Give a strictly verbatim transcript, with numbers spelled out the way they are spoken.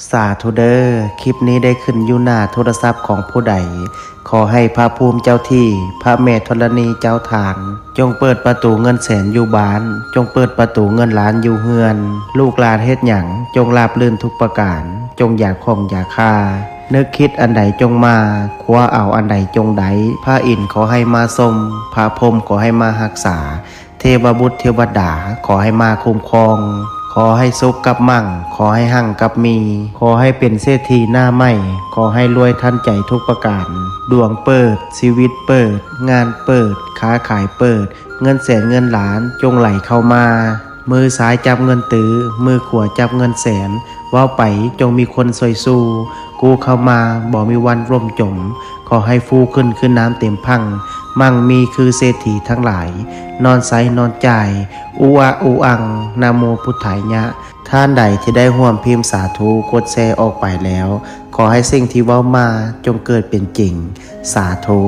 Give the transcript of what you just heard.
สาธุเด้อ คลิปนี้ได้ขึ้นอยู่หน้าโทรศัพท์ของผู้ใด ขอให้พระภูมิเจ้าที่ พระแม่ธรณีเจ้าทาน จงเปิดประตูเงินแสนอยู่บ้าน จงเปิดประตูเงินล้านอยู่เฮือน ลูกหลานเฮ็ดหยัง จงราบรื่นทุกประการ จงอย่าข้องอย่าคา นึกคิดอันใดจงมา คว้าเอาอันใดจงได้ พระอินทร์ขอให้มาทรง พระพรหมขอให้มารักษา เทวบุตรเทวดาขอให้มาคุ้มครอง ขอให้สุขกับมั่ง ขอให้หั่งกับมี ขอให้เป็นเศรษฐีหน้าใหม่ ขอให้รวยทันใจทุกประการ ดวงเปิด ชีวิตเปิด งานเปิด ค้าขายเปิด เงินแสนเงินล้านจงไหลเข้ามา มือซ้ายจับเงินตื้อ มือขวาจับเงินแสน เว้าไปจงมีคนซอยสู้ กู้เข้ามาบ่มีวันล่มจม ขอให้ฟูขึ้นคือน้ำเต็มพัง มั่งมีคือเศรษฐีทั้งหลาย นอนใช้นอนจ่าย อุอะอุอัง นะโมพุทธายะ ท่านใดที่ได้ร่วมพิมพ์สาธุ กดแชร์ออกไปแล้ว ขอให้สิ่งที่เว้ามาจงเกิดเป็นจริง สาธุ